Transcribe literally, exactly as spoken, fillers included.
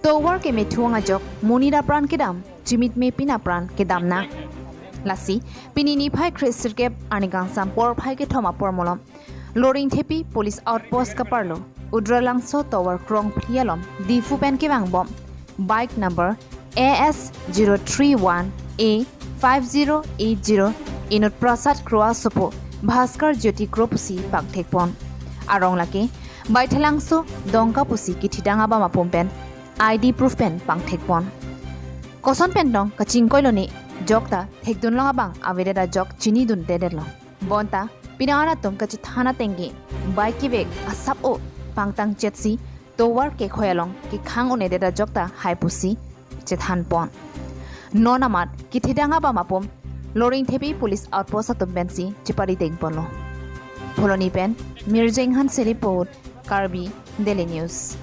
Tovar kemethu ajok monit apran kedam, chimit mepin apran kedam na. Lasi pini niphai kresirkep arni kangsam porphai kethom apor malom Loringthepi police outpost kaparlo Udralangso tovar krong phli alom Diphu pen kevangbom bike number A S zero three one A five zero eight zero inut Prasad Kro asopo Bhaskar Jyoti Kro pusi pangthekpon. Arong lake Baithalangso Dongka pusi kithidang abam apum pen I D proof pen pangthekpon. Koson pen dong kachingkoilo ne jokta thekdunlong abang avedet ajok chinidun dedetlo. Bonta pini an atum kachethan atengke bike kevek asap o pangtang chetsi tovar kekhoi along kekhang un-edet ajokta hai pusi chethanpon. Non amat kithidang abam apum Loringthepi police outpost atum pensi chepari dengponlo. Phuloni pen Mirjeng Hanse report, Karbi Daily News.